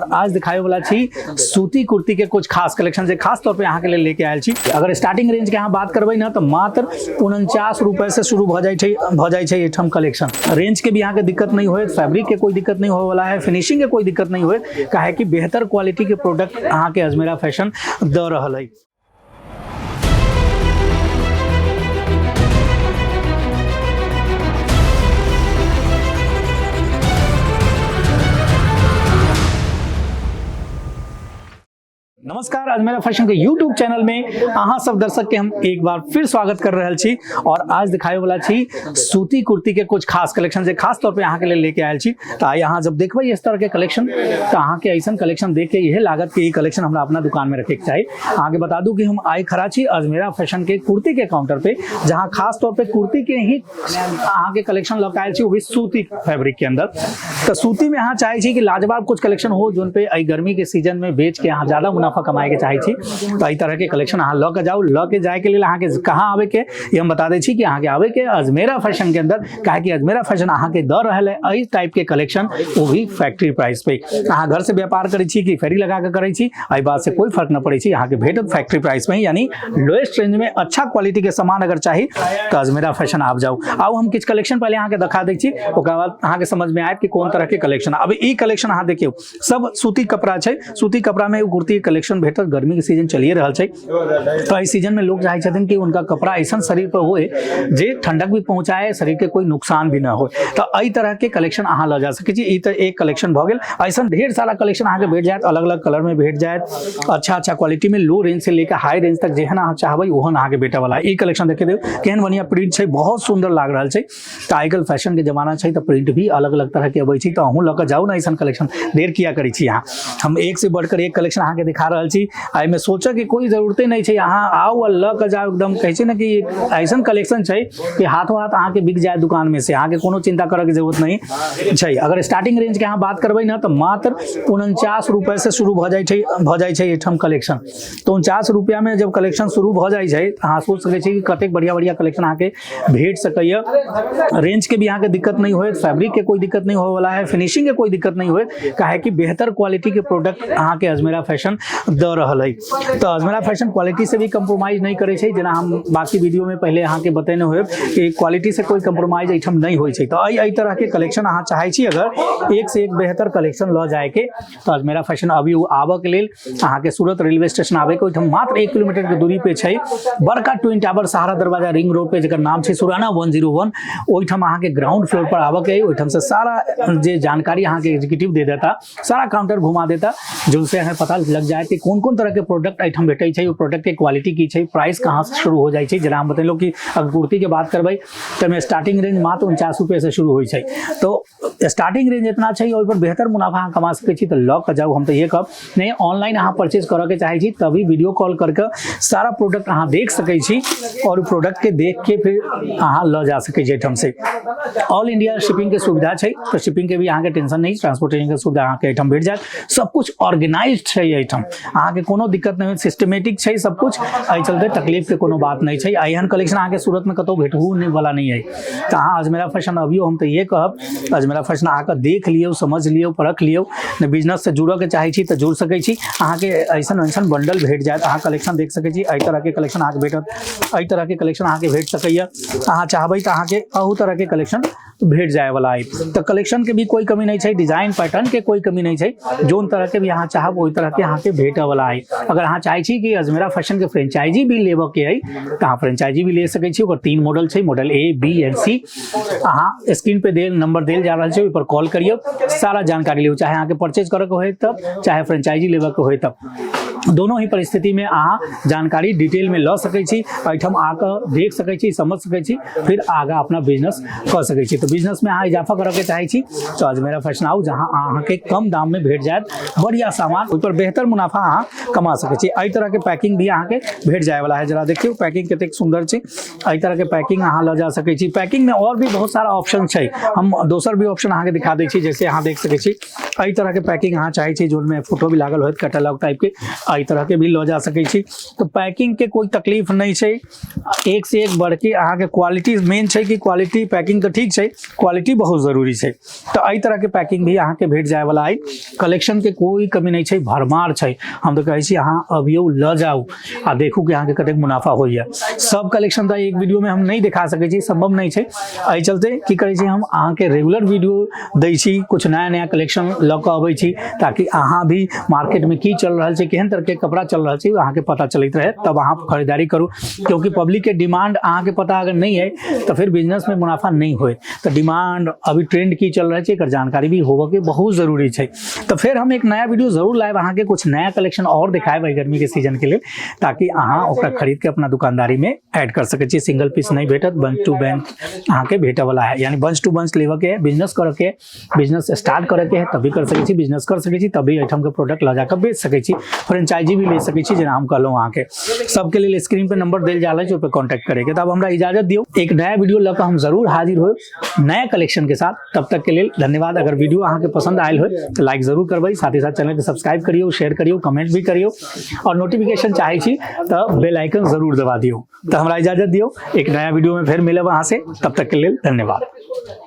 और आज दिखावे वाला छी सूती कुर्ती के कुछ खास कलेक्शन जे खास तौर पे अहाँ के लिए लेके आयल छी। अगर स्टार्टिंग रेंज के अहाँ बात करबै ना तो मात्र 49 रुपए से शुरू भऽ जाइ छै, भऽ जाइ छै एहिठाम कलेक्शन। रेंज के भी अहाँ के दिक्कत नहीं होयत, फैब्रिक के कोई दिक्कत नहीं होय वाला है, फिनिशिंग के कोई दिक्कत नहीं होयत, काहे कि बेहतर क्वालिटी के प्रोडक्ट अहाँ के अजमेरा फैशन दऽ रहल है। नमस्कार, अजमेरा फैशन के यूट्यूब चैनल में अहाँ सब दर्शक के हम एक बार फिर स्वागत कर रहल छी और आज दिखावे वाला छी सूती कुर्ती के कुछ खास कलेक्शन जे खास तौर पे अहाँ के लिए लेके आयल छी। तो आइ अहाँ जब देखबै इस तरह के कलेक्शन तो अहाँ के ऐसन कलेक्शन देख के इहे लागत कि ई कलेक्शन हमरा अपना दुकान में रखे के चाही। अहाँ के बता दूं कि हम आइ खड़ा छी अजमेरा फैशन के कुर्ती के काउंटर पे, जहाँ खास तौर पे कुर्ती के ही अहाँ के कलेक्शन लऽ के आयल छी, वो भी सूती फैब्रिक के अंदर। तो सूती में अहाँ चाहे छी कि लाजवाब कुछ कलेक्शन हो जोन पे एहि गर्मी के सीजन में बेच के अहाँ ज्यादा मुनाफा कमाए के चाहे छी, तो एहि तरह के कलेक्शन अहाँ लऽ के जाउ। लऽ के जाए के लेल अहाँ के कहाँ आवे के ये हम बता दै छी कि अहाँ के आवे के अजमेरा फैशन के अंदर, काहे कि अजमेरा फैशन अहाँ के दऽ रहल है एहि टाइप के कलेक्शन, वो भी फैक्ट्री प्राइस पे। अहाँ घर से व्यापार करै छी कि फेरी लगा के करै छी, एहि बात से कोई फर्क न पड़ै छै, अहाँ के भेटत फैक्ट्री प्राइस में, यानी लोएस्ट रेंज में अच्छा क्वालिटी के सामान अगर चाही तो अजमेरा फैशन आबि जाउ। आउ हम किछु कलेक्शन पहले अहाँ के देखा दै छी, ओकरा बाद अहाँ के समझ में आयत कि कोन तरह के कलेक्शन। अब ई कलेक्शन अहाँ देखियौ, सब सूती कपड़ा छै, सूती कपड़ा में कुर्ती के कलेक्शन भेटत। गर्मी के सीजन चलिए रहल छै, तो एहि सीजन में लोग चाहे छथिन कि उनका कपड़ा ऐसा शरीर पर होए जे ठंडक भी पहुंचाए, शरीर के कोई नुकसान भी न हो। तो एहि तरह के कलेक्शन अहाँ लऽ जा सकै छी। ई तऽ एक कलेक्शन भऽ गेल, ऐसा ढेर सारा कलेक्शन अहाँ के भेट जायत, अलग अलग कलर में भेट जायत, अच्छा अच्छा क्वालिटी में, लो रेंज से लेकर हाई रेंज तक जेहन अहाँ चाहबै ओहन अहाँ के भेटै वाला। ई कलेक्शन देखे दियौ केहन बढ़िया प्रिंट छै, बहुत सुंदर लाग रहल छै। तऽ आइ काल्हि फैशन के जमाना छै तऽ प्रिंट भी अलग अलग तरह के अबै छै, तऽ अहूँ लऽ कऽ जाउ ने ऐसन कलेक्शन, देर किया करै छी अहाँ। हम एक से बढ़कर एक कलेक्शन अहाँके दिखा रहल छी, एहिमे सोचऽ के कोई जरूरते नहि छै, अहाँ आउ आ लऽ कऽ जाउ। एकदम कहै छै ने कि ऐसन कलेक्शन छै कि हाथों हाथ अहाँके बिक जाए दुकान में से, अहाँके कोनो चिंता करऽ के जरूरत नहि छै। अगर स्टार्टिंग रेंज के अहाँ बात करबै ने तऽ मात्र 49 रुपए से शुरू भऽ जाइ छै, भऽ जाइ छै एहिठाम कलेक्शन। तऽ 49 रुपया में जब कलेक्शन शुरू भऽ जाइ छै तऽ अहाँ सोच सकै छी कि कतेक बढ़िया बढ़िया कलेक्शन अहाँके भेट सकैए। रेंज के भी अहाँके दिक्कत नहीं होयत, फैब्रिक के कोई दिक्कत नहीं होय वाला है, फिनिशिंग के कोई दिक्कत नहीं होयत, काहे कि बेहतर क्वालिटी के प्रोडक्ट अहाँके अजमेरा फैशन दऽ रहल है। तऽ अजमेरा फैशन क्वालिटी से भी कम्प्रोमाइज नहीं करै छै, जेना हम बाकी वीडियो में पहले अहाँके बतेने होयब कि क्वालिटी से कोई कम्प्रोमाइज एहिठाम नहीं होइ छै। तऽ एहि तरह के कलेक्शन अहाँ चाहै छी अगर एक से एक बेहतर कलेक्शन लऽ जायके तऽ अजमेरा फैशन अभी आबऽ के लेल अहाँके सूरत रेलवे स्टेशन आबैके ओहिठाम मात्र 1 किलोमीटर के दूरी पे छै बड़का ट्विन टावर सहारा दरवाजा रिंग रोड पे, जकर नाम छै सुराना 101, ओहिठाम अहाँके ग्राउंड फ्लोर पर आबऽ के अइ। ओहिठाम से सारा जे जानकारी अहाँके एग्जीक्यूटिव दे देता, सारा काउंटर घुमा देता, जोनसे अहाँके पता लग जायत कि कोन कोन तरह के प्रोडक्ट एहिठाम भेटै छै, ओ प्रोडक्ट के क्वालिटी की छै, प्राइस कहाँ से शुरू हो जाइ छै। जेना हम बतेलहुँ कि अगर कुर्ती के बात करबै तऽ एहिमे स्टार्टिंग रेंज मात्र 49 रुपये से शुरू होइ छै, तो स्टार्टिंग रेंज इतना छै, ओहि पर बेहतर मुनाफा अहाँ कमा सकै छी। तऽ लऽ कऽ जाउ, हम तऽ इहे कहब। नहि ऑनलाइन अहाँ परचेज करऽ के चाहै छी तभी वीडियो कॉल करके सारा प्रोडक्ट अहाँ देख सकै छी और प्रोडक्ट के देख के फिर अहाँ लऽ जा सकै छी एहिठाम से। ऑल इंडिया शिपिंग के सुविधा छै, तऽ शिपिंग के भी अहाँके टेंशन नहि, ट्रांसपोर्टेशन के सुविधा अहाँके एहिठाम भेट जायत। सब कुछ ऑर्गेनाइज छै एहिठाम, अहाँके कोनो दिक्कत नहि होयत, सिस्टमेटिक छै सब कुछ, एहि चलते तकलीफ के कोनो बात नहि छै। एहन कलेक्शन अहाँके सूरत में कतहु भेटबो नहि वाला नहि अइ। तऽ अहाँ अजमेरा फैशन अबियौ, हम तऽ इहे कहब अजमेरा फैशन आके देख लियौ, समझ लियौ, परख लियौ। बिजनेस से जुड़ऽ के चाहै छी तऽ जुड़ सकै छी, अहाँके ऐसन ऐसन बंडल भेट जायत, अहाँ कलेक्शन देख सकै छी। एहि तरहके कलेक्शन अहाँके भेटत, एहि तरहके कलेक्शन अहाँके भेट सकैए। अहाँ चाहबै तऽ अहाँके अहू तरहके कलेक्शन भेट जायवला अइ। तऽ कलेक्शनके भी कोइ कमी नहि छै, डिजाइन पैटर्नके कोइ कमी नहि छै, जोन तरहके भी अहाँ चाहब ओहि तरहके अहाँके भेटऽवला अइ। अगर अहाँ चाहै छी कि अजमेरा फैशनके फ्रेंचाइजी भी लेबऽके अइ तऽ अहाँ फ्रेंचाइजी भी ले सकै छी। ओकर 3 मॉडल छै, model A, B and C. अहाँ स्क्रीन पे देल नंबर देल जा रहल छै, ओहि पर कॉल करियौ, सारा जानकारी लियौ, चाहे अहाँके परचेज करऽके होय तब, चाहे फ्रेंचाइजी लेबऽके होय तब, दोनों ही परिस्थिति में अहाँ जानकारी डिटेल में लऽ सकै छी। एहिठाम आकऽ देख सकै छी, समझ सकै छी, फिर आगाँ अपना बिजनेस कऽ सकै छी। तऽ बिजनेस में अहाँ इजाफा करऽके चाहै छी तऽ अजमेरा फैशन आउ, जहाँ अहाँके कम दाम में भेट जायत बढ़िया सामान, ओहि पर बेहतर मुनाफा अहाँ कमा सकै छी। एहि तरहके पैकिंग भी अहाँके भेट जायवला है। जरा देखियौ पैकिंग कतेक सुंदर छै। एहि तरहके पैकिंग अहाँ लऽ जा सकै छी। पैकिंग में और भी बहुत सारा ऑप्शन छै, हम दोसर भी ऑप्शन अहाँके दिखा दै छी। जैसे अहाँ देख सकै छी एहि तरहके पैकिंग अहाँ चाहै छी जोनमे फोटो भी लागल होयत कैटलॉग टाइपके, एहि तरहके भी लऽ जा सकै छी। तऽ पैकिंगके कोइ तकलीफ नहि छै। एक से एक बढ़के अहाँके क्वालिटी मेन छै कि क्वालिटी, पैकिंग तऽ ठीक छै, क्वालिटी बहुत जरूरी छै। तऽ एहि तरहके पैकिंग भी अहाँके भेट जायवला अइ। कलेक्शनके कोइ कमी नहि छै, भरमार छै। हम तऽ कहै छी, अहाँ अबियौ, लऽ जाउ आ देखू कि अहाँके कतेक मुनाफा होइए। सब कलेक्शन तऽ एक वीडियोमे हम नहि देखा सकै छी, सम्भव नहि छै। एहि चलते की करै छी, हम अहाँके रेगुलर वीडियो दै छी, कुछ नया नया कलेक्शन लऽ कऽ अबै छी, ताकि अहाँ भी मार्केटमे की चल रहल छै, केहन तरहके कपड़ा चल रहल छै, अहाँके पता चलैत रहै, तब अहाँ खरीदारी करू। क्योंकि पब्लिकके डिमांड अहाँके पता अगर नहि है तऽ फिर बिजनेसमे मुनाफा नहि होय। तऽ डिमांड, अभी ट्रेंड की चल रहल छै, एकर जानकारी भी होबऽके बहुत जरूरी छै। तऽ फेर हम एक नया वीडियो जरूर लायब, अहाँके कुछ नया कलेक्शन आओर देखायब एहि गर्मीके सीजनके लेल, ताकि अहाँ ओकरा खरीद के अपना दुकानदारीमे ऐड कर सकै छी। सिंगल पीस नहि भेटत, बंच टू बंच अहाँके भेटऽवला है, यानी बंच टू बंच लेबऽके है, बिजनेस करऽके, बिजनेस स्टार्ट करऽके है तभी कर सकै छी, बिजनेस कर सकै छी तभी एहिठामके प्रोडक्ट लऽ जाकऽ बेच सकै छी, फ्रेंचाइजी भी ले सकै छी। जेना हम कहलहुँ, अहाँके सबके लेल स्क्रीन पे नंबर देल जा रहल छै, ओहि पर कॉन्टैक्ट करैके। तऽ अब हमरा इजाजत दियौ। एक नया वीडियो लऽ कऽ हम जरूर हाजिर होब नया कलेक्शन के साथ। तब तक के लेल धन्यवाद। अगर वीडियो अहाँके पसंद आयल हो तऽ लाइक जरूर करबै, साथ ही साथ चैनल के सब्सक्राइब करियौ, शेयर करियौ, कमेंट भी करियौ और नोटिफिकेशन चाहै छी तऽ बेल आइकन जरूर दबा दियौ। तऽ हमरा इजाजत दियौ, एक नया वीडियो में फेर मिलब अहाँ से। तब तक के लेल धन्यवाद।